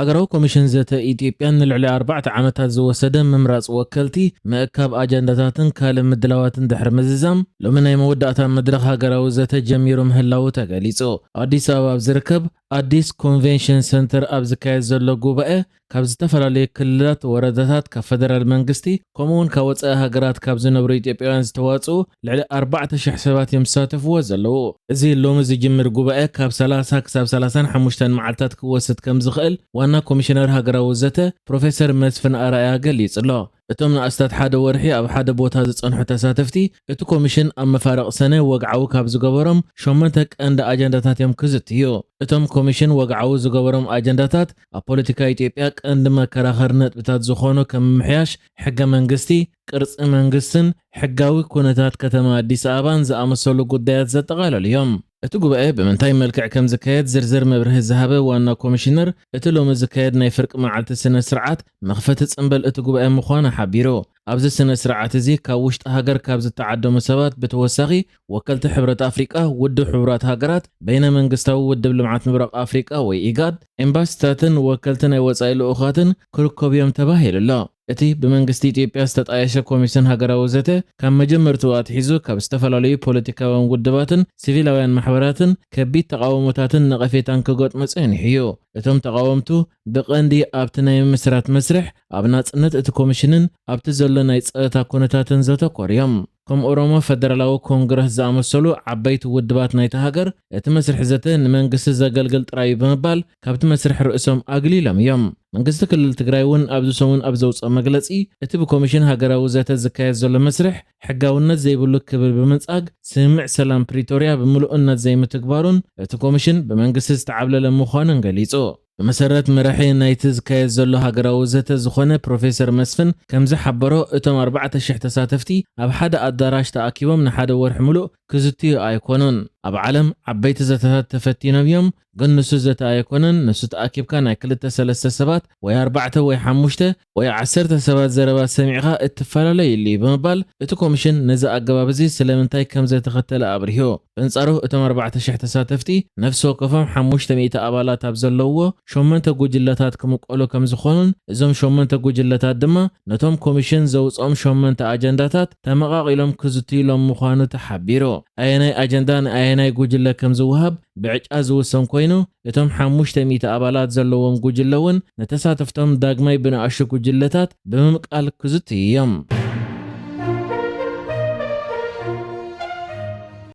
ሃገራዊ ኮሚሽን ዘተ ኢትዮጵያ ንልዕሊ ኣርባዕተ ዓመታት ዝወሰደ ምምራጽ ወከልቲ፣ ምእካብ ኣጀንዳታትን ካልእ ምድላዋትን ድሕሪ ምዝዛም፣ ሎሚ ናይ መወዳእታ መድረኽ ሃገራዊ ዘተ ጀሚሩ ምህላዉ ተገሊጹ። ኣዲስ ኣበባ ኣብ ዝርከብ ኣዲስ ኮንቬንሽን ሰንተር ኣብ ዝካየድ ዘሎ ጉባኤ፣ ካብ ዝተፈላለዩ ክልላት፣ ወረዳታት፣ ካብ ፈደራል መንግስቲ፣ ከምኡ እውን ካብ ወጻኢ ሃገራት ካብ ዝነብሩ ኢትዮጵያውያን ዝተዋጽኡ ልዕሊ ኣርባዕተ ሽሕ ሰባት እዮም ዝሳተፍዎ ዘለዉ። እዚ ሎሚ ዝጅምር ጉባኤ ካብ ሰላሳ ክሳብ ሰላሳን ሓሙሽተን መዓልታት ክወስድ ከም ዝኽእል ዋና ኮሚሽነር ሃገራዊ ዘተ ፕሮፌሰር መስፍን ኣርኣያ ገሊጹ ኣሎ። እቶም ንኣስታት ሓደ ወርሒ ኣብ ሓደ ቦታ ዝጸንሑ ተሳተፍቲ፣ እቲ ኮሚሽን ኣብ መፋርቕ ሰነ ወግዓዊ ካብ ዝገበሮም ሸሞንተ ቀንዲ ኣጀንዳታት እዮም ክዝትዩ። እቶም ኮሚሽን ወግዓዊ ዝገበሮም ኣጀንዳታት፣ ኣብ ፖለቲካ ኢትዮጵያ ቀንዲ መከራኸሪ ነጥብታት ዝኾኑ ከም ምምሕያሽ ሕገ መንግስቲ፣ ቅርጺ መንግስትን ሕጋዊ ኩነታት ከተማ ኣዲስ ኣበባን ዝኣመሰሉ ጉዳያት ዘጠቓለሉ እዮም። እቲ ጉባኤ ብምንታይ መልክዕ ከም ዝካየድ ዝርዝር መብርሂ ዝሃበ ዋና ኮሚሽነር፣ እቲ ሎሚ ዝካየድ ናይ ፍርቂ መዓልቲ ስነ ስርዓት መኽፈቲ ጽምብል እቲ ጉባኤ ምዃኑ ሓቢሩ። ኣብዚ ስነ ስርዓት እዚ ካብ ውሽጢ ሃገር ካብ ዝተዓደሙ ሰባት ብተወሳኺ፣ ወከልቲ ሕብረት ኣፍሪቃ፣ ውድብ ሕቡራት ሃገራት፣ በይነ መንግስታዊ ውድብ ልምዓት ምብራቕ ኣፍሪቃ ወይ ኢጋድ፣ ኤምባሲታትን ወከልቲ ናይ ወጻኢ ልኡኻትን ክርከቡ እዮም ተባሂሉ ኣሎ። እቲ ብመንግስቲ ኢትዮጵያ ዝተጣየሸ ኮሚሽን ሃገራዊ ዘተ፣ ካብ መጀመርትኡ ኣትሒዙ ካብ ዝተፈላለዩ ፖለቲካውያን ውድባትን ሲቪላውያን ማሕበራትን ከቢድ ተቓውሞታትን ነቐፌታን ክገጥሞ ጸኒሑ እዩ። እቶም ተቓወምቱ ብቐንዲ ኣብቲ ናይ ምምስራት መስርሕ፣ ኣብ ናጽነት እቲ ኮሚሽንን ኣብቲ ዘሎ ናይ ጸጥታ ኩነታትን ዘተኮሩ እዮም። ከም ኦሮሞ ፈደራላዊ ኮንግረስ ዝኣመሰሉ ዓበይቲ ውድባት ናይቲ ሃገር፣ እቲ መስርሕ ዘተ ንመንግስቲ ዘገልግል ጥራይ እዩ ብምባል ካብቲ መስርሕ ርእሶም ኣግሊሎም እዮም። መንግስቲ ክልል ትግራይ እውን ኣብዚ ሰሙን ኣብ ዘውፅኦ መግለፂ፣ እቲ ብኮሚሽን ሃገራዊ ዘተ ዝካየድ ዘሎ መስርሕ ሕጋውነት ዘይብሉ ክብል ብምንጻግ፣ ስምምዕ ሰላም ፕሪቶርያ ብምሉእነት ዘይምትግባሩን እቲ ኮሚሽን ብመንግስቲ ዝተዓብለለ ምዃኑን ገሊጹ። ብመሰረት መራሒ ናይቲ ዝካየድ ዘሎ ሃገራዊ ዘተ ዝኾነ ፕሮፌሰር መስፍን ከም ዝሓበሮ፣ እቶም ኣርባዕተ ሽሕ ተሳተፍቲ ኣብ ሓደ ኣዳራሽ ተኣኪቦም ንሓደ ወርሒ ምሉእ ክዝትዩ ኣይኮኑን። ኣብ ዓለም ዓበይቲ ዘተታት ተፈቲኖም እዮም፣ ግን ንሱ ዘተ ኣይኮነን። ንሱ ተኣኪብካ ናይ ክልተ ሰለስተ ሰባት ወይ ኣርባዕተ ወይ ሓሙሽተ ወይ ዓሰርተ ሰባት ዘረባ ሰሚዕኻ እትፈላለየሉ እዩ ብምባል፣ እቲ ኮሚሽን ነዚ ኣገባብ እዚ ስለምንታይ ከም ዘይተኸተለ ኣብሪሁ። በንጻሩ፣ እቶም ኣርባዕተ ሽሕ ተሳተፍቲ፣ ነፍሲ ወከፎም ሓሙሽተ ሚእቲ ኣባላት ኣብ ዘለውዎ ሸሞንተ ጉጅለታት ክምቀሉ ከም ዝኾኑን፣ እዞም ሸሞንተ ጉጅለታት ድማ ነቶም ኮሚሽን ዘውጽኦም ሸሞንተ ኣጀንዳታት ተመቓቒሎም ክዝትይሎም ምዃኑ ተሓቢሩ። ኣየናይ ኣጀንዳ ንኣየናይ ጉጅለ ከም ዝወሃብ ብዕጫ ዝውሰን ኮይኑ፣ እቶም ሓሙሽተ ሚእቲ ኣባላት ዘለዎም ጉጅለ እውን ንተሳተፍቶም ዳግማይ ብንኣሽቱ ጉጅለታት ብምምቃል ክዝትዩ እዮም።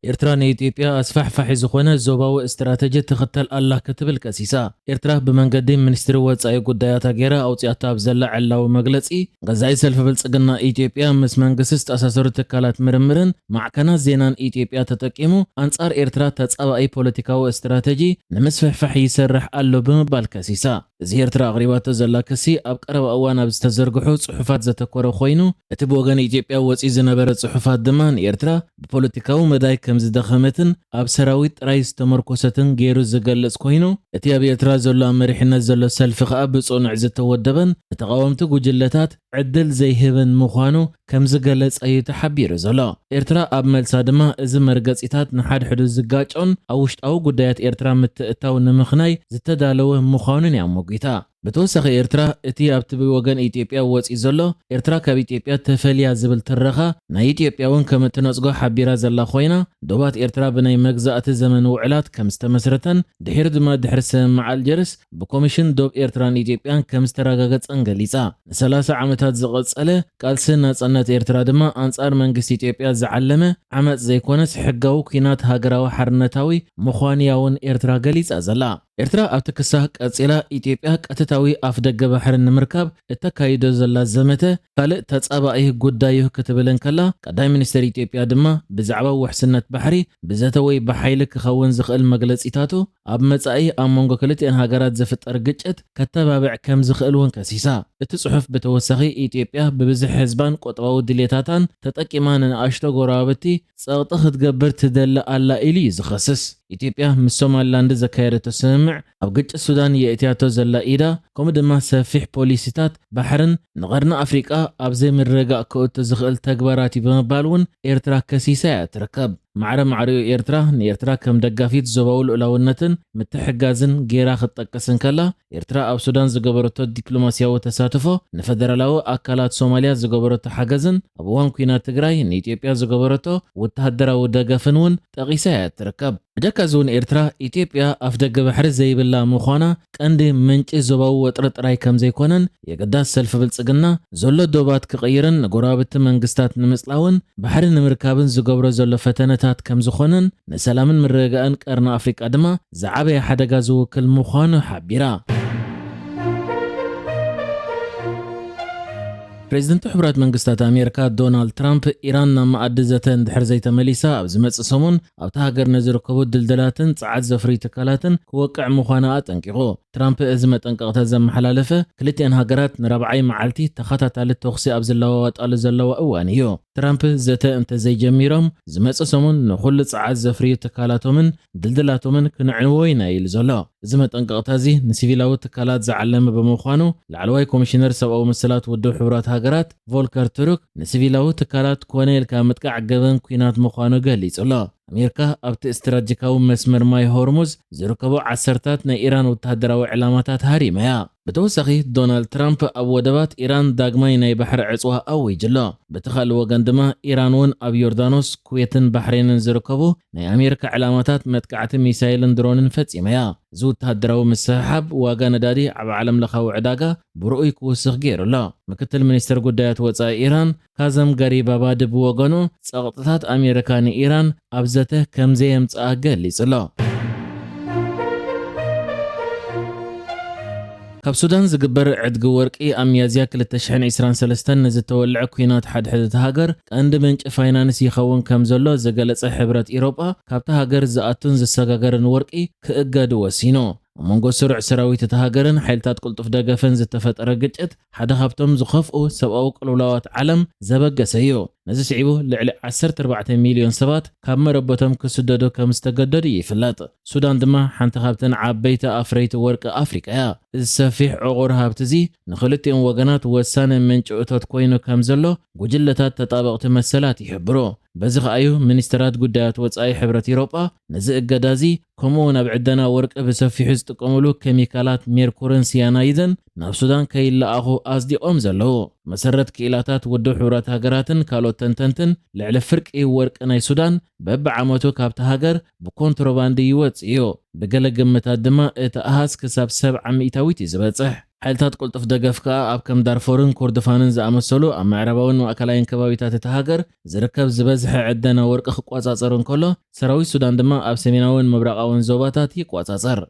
ኤርትራ ንኢትዮጵያ ኣስፋሕፋሒ ዝኾነ ዞባዊ ስትራተጂ ትኽተል ኣላ ክትብል ከሲሳ። ኤርትራ ብመንገዲ ሚኒስትሪ ወጻኢ ጉዳያታ ገይራ ኣውጺኣቶ ኣብ ዘላ ዕላዊ መግለጺ፣ ገዛኢ ሰልፊ ብልጽግና ኢትዮጵያ ምስ መንግስቲ ዝተኣሳሰሩ ትካላት ምርምርን ማዕከናት ዜናን ኢትዮጵያ ተጠቂሙ ኣንጻር ኤርትራ ተጻባኢ ፖለቲካዊ ስትራተጂ ንምስፍሕፋሕ ይሰርሕ ኣሎ ብምባል ከሲሳ። እዚ ኤርትራ ኣቕሪባቶ ዘላ ክሲ ኣብ ቀረባ እዋን ኣብ ዝተዘርግሑ ጽሑፋት ዘተኮረ ኮይኑ፣ እቲ ብወገን ኢትዮጵያ ወጺኡ ዝነበረ ጽሑፋት ድማ ንኤርትራ ብፖለቲካዊ መዳይ ከም ዝደኸመትን ኣብ ሰራዊት ጥራይ ዝተመርኮሰትን ገይሩ ዝገልጽ ኮይኑ፣ እቲ ኣብ ኤርትራ ዘሎ ኣብ መሪሕነት ዘሎ ሰልፊ ከኣ ብጽኑዕ ዝተወደበን ንተቓወምቲ ጉጅለታት ዕድል ዘይህብን ምዃኑ ከም ዝገለጸ እዩ ተሓቢሩ ዘሎ። ኤርትራ ኣብ መልሳ ድማ፣ እዚ መርገጺታት ንሓድሕዱ ዝጋጮን ኣብ ውሽጣዊ ጉዳያት ኤርትራ ምትእታው ንምኽናይ ዝተዳለወ ምዃኑን እያ ኣሞጒታ። ብተወሳኺ፣ ኤርትራ እቲ ኣብቲ ብወገን ኢትዮጵያ ወጺኡ ዘሎ ኤርትራ ካብ ኢትዮጵያ ተፈልያ ዝብል ትረኻ፣ ናይ ኢትዮጵያ እውን ከም እትነጽጎ ሓቢራ ዘላ ኮይና፣ ዶባት ኤርትራ ብናይ መግዛእቲ ዘመን ውዕላት ከም ዝተመስረተን፣ ድሒሩ ድማ ድሕሪ ስምምዕ ኣልጀርስ ብኮሚሽን ዶብ ኤርትራን ኢትዮጵያን ከም ዝተረጋገጸን ገሊጻ። ንሰላሳ ዓመታት ዝቐጸለ ቃልሲ ናጽነት ኤርትራ ድማ ኣንጻር መንግስቲ ኢትዮጵያ ዝዓለመ ዓመጽ ዘይኮነስ፣ ሕጋዊ ኲናት ሃገራዊ ሓርነታዊ ምዃኑ እያ እውን ኤርትራ ገሊጻ ዘላ። ኤርትራ ኣብቲ ክሳ ቀጺላ፣ ኢትዮጵያ ቀጥታዊ ኣፍደገ ባሕሪ ንምርካብ እተካይዶ ዘላ ዘመተ ካልእ ተጻባኢ ጉዳይ እዩ ክትብል እንከላ፣ ቀዳማይ ሚኒስትር ኢትዮጵያ ድማ ብዛዕባ ውሕስነት ባሕሪ ብዘተ ወይ ብሓይሊ ክኸውን ዝኽእል መግለጺታቱ ኣብ መጻኢ ኣብ መንጎ ክልቲኣን ሃገራት ዝፍጠር ግጭት ከተባብዕ ከም ዝኽእል እውን ከሲሳ። እቲ ጽሑፍ ብተወሳኺ፣ ኢትዮጵያ ብብዝሒ ህዝባን ቁጠባዊ ድሌታታን ተጠቂማ ንንኣሽቶ ጎረባብቲ ጸቕጢ ክትገብር ትደሊ ኣላ ኢሉ እዩ ዝኸስስ። ኢትዮጵያ ምስ ሶማሊላንድ ዘካየደቶ ስምምዕ፣ ኣብ ግጭት ሱዳን የእትያቶ ዘላ ኢዳ፣ ከምኡ ድማ ሰፊሕ ፖሊሲታት ባሕርን ንቐርኒ ኣፍሪቃ ኣብ ዘይምርግጋእ ከእቱ ዝኽእል ተግባራት እዩ ብምባል እውን ኤርትራ ከሲሳ እያ ትርከብ። ማዕረ ማዕሪኡ ኤርትራ ንኤርትራ ከም ደጋፊት ዞባዊ ልኡላውነትን ምትሕጋዝን ጌራ ክትጠቅስ እንከላ፣ ኤርትራ ኣብ ሱዳን ዝገበረቶ ዲፕሎማስያዊ ተሳትፎ ንፈደራላዊ ኣካላት ሶማልያ ዝገበረቶ ሓገዝን ኣብ እዋን ኲናት ትግራይ ንኢትዮጵያ ዝገበረቶ ወተሃደራዊ ደገፍን እውን ጠቒሳ እያ ትርከብ። ብደካዚ እውን ኤርትራ፣ ኢትዮጵያ ኣፍደገ ባሕሪ ዘይብላ ምዃና ቀንዲ ምንጪ ዞባዊ ወጥሪ ጥራይ ከም ዘይኮነን፣ የገዳስ ሰልፊ ብልጽግና ዘሎ ዶባት ክቕይርን ንጎረባብቲ መንግስታት ንምጽላውን ባሕሪ ንምርካብን ዝገብሮ ዘሎ ፈተነታት ከም ዝኾነን ንሰላምን ምርግጋእን ቀርኒ ኣፍሪቃ ድማ ዝዓበየ ሓደጋ ዝውክል ምዃኑ ሓቢራ። ፕሬዚደንት ሕቡራት መንግስታት ኣሜሪካ ዶናልድ ትራምፕ፣ ኢራን ናብ መኣዲ ዘተ እንድሕር ዘይተመሊሳ፣ ኣብ ዝመጽእ ሰሙን ኣብታ ሃገር ንዝርከቡ ድልድላትን ጸዓት ዘፍርዩ ትካላትን ክወቅዕ ምዃኑ ኣጠንቂቑ። ትራምፕ እዚ መጠንቀቕታ ዘመሓላለፈ፣ ክልቲኣን ሃገራት ንራብዓይ መዓልቲ ተኸታታሊ ተኹሲ ኣብ ዝለዋወጣሉ ዘለዋ እዋን እዩ። ትራምፕ፣ ዘተ እንተዘይጀሚሮም፣ ዝመጽእ ሰሙን ንኹሉ ጸዓት ዘፍርዩ ትካላቶምን ድልድላቶምን ክንዕንዎ ኢና ኢሉ ዘሎ። እዚ መጠንቀቕታ እዚ ንሲቪላዊ ትካላት ዝዓለመ ብምዃኑ፣ ላዕለዋይ ኮሚሽነር ሰብኣዊ መሰላት ውድብ ሕቡራት ሃገራት ቮልከር ቱርክ፣ ንሲቪላዊ ትካላት ኮነ ኢልካ ምጥቃዕ ገበን ኲናት ምዃኑ ገሊጹ ኣሎ። ኣሜሪካ ኣብቲ ስትራቴጂካዊ መስመር ማይ ሆርሙዝ ዝርከቡ ዓሰርታት ናይ ኢራን ወተሃደራዊ ዕላማታት ሃሪማ እያ። ብተወሳኺ፣ ዶናልድ ትራምፕ ኣብ ወደባት ኢራን ዳግማይ ናይ ባሕሪ ዕጽዋ ኣዊጁ ኣሎ። በቲ ካልእ ወገን ድማ፣ ኢራን እውን ኣብ ዮርዳኖስ፣ ኩዌትን ባሕሬንን ዝርከቡ ናይ ኣሜሪካ ዕላማታት መጥቃዕቲ ሚሳይልን ድሮንን ፈጺማ እያ። እዚ ወተሃደራዊ ምስሕሓብ ዋጋ ነዳዲ ኣብ ዓለምለኻዊ ዕዳጋ ብርኡይ ክውስኽ ገይሩ ኣሎ። ምክትል ሚኒስተር ጉዳያት ወጻኢ ኢራን ካዘም ጋሪባባዲ ብወገኑ፣ ጸቕጥታት ኣሜሪካ ንኢራን ኣብ ዘተ ከም ዘየምጽኣ ገሊጹ ኣሎ። ካብ ሱዳን ዝግበር ዕድጊ ወርቂ፣ ኣብ ሚያዝያ ክልተ ሽሕን ዕስራን ሰለስተን ንዝተወልዐ ኲናት ሓድሕድ እታ ሃገር ቀንዲ ምንጪ ፋይናንስ ይኸውን ከም ዘሎ ዝገለጸ ሕብረት ኢሮጳ፣ ካብታ ሃገር ዝኣቱን ዝሰጋገርን ወርቂ ክእገድ ወሲኑ። ኣብ መንጎ ስሩዕ ሰራዊት እታ ሃገርን ሓይልታት ቅልጡፍ ደገፍን ዝተፈጠረ ግጭት፣ ሓደ ካብቶም ዝኸፍኡ ሰብኣዊ ቅልውላዋት ዓለም ዘበገሰ እዩ። ነዚ ስዒቡ፣ ልዕሊ ዓሰርተ ኣርባዕተ ሚልዮን ሰባት ካብ መረበቶም ክስደዱ ከም ዝተገደዱ ይፍለጥ። ሱዳን ድማ ሓንቲ ካብተን ዓበይቲ ኣፍረይቲ ወርቂ ኣፍሪቃ እያ። እዚ ሰፊሕ ዕቑር ሃብቲ እዚ ንኽልቲኦም ወገናት ወሳኒ ምንጪ እቶት ኮይኑ ከም ዘሎ ጉጅለታት ተጣበቕቲ መሰላት ይሕብሩ። በዚ ከኣዩ፣ ሚኒስተራት ጉዳያት ወጻኢ ሕብረት ኢሮጳ ነዚ እገዳ እዚ፣ ከምኡ እውን ኣብ ዕደና ወርቂ ብሰፊሑ ዝጥቀምሉ ኬሚካላት ሜርኩርን ሲያናይድን ናብ ሱዳን ከይለኣኹ ኣጽዲቖም ዘለዉ። መሰረት ክኢላታት ውድብ ሕቡራት ሃገራትን ካልኦት ተንተንትን፣ ልዕሊ ፍርቂ ወርቂ ናይ ሱዳን በብዓመቱ ካብቲ ሃገር ብኮንትሮባንድ ይወጽእ እዩ። ብገለ ግምታት ድማ እቲ ኣሃዝ ክሳብ ሰብዓ ሚእታዊት እዩ ዝበጽሕ። ሓይልታት ቅልጡፍ ደገፍ ከኣ ኣብ ከም ዳርፎርን ኮርዶፋንን ዝኣመሰሉ ኣብ ምዕራባውን ማእከላይን ከባቢታት እታ ሃገር ዝርከብ ዝበዝሐ ዕደና ወርቂ ክቆጻጸር እንከሎ፣ ሰራዊት ሱዳን ድማ ኣብ ሰሜናውን ምብራቓውን ዞባታት ይቆጻጸር።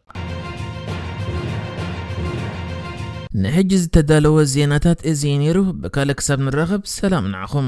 ንሕጂ ዝተዳለወ ዜናታት እዚ እዩ ነይሩ። ብካልእ ክሳብ ንራኸብ፣ ሰላም ንዓኹም።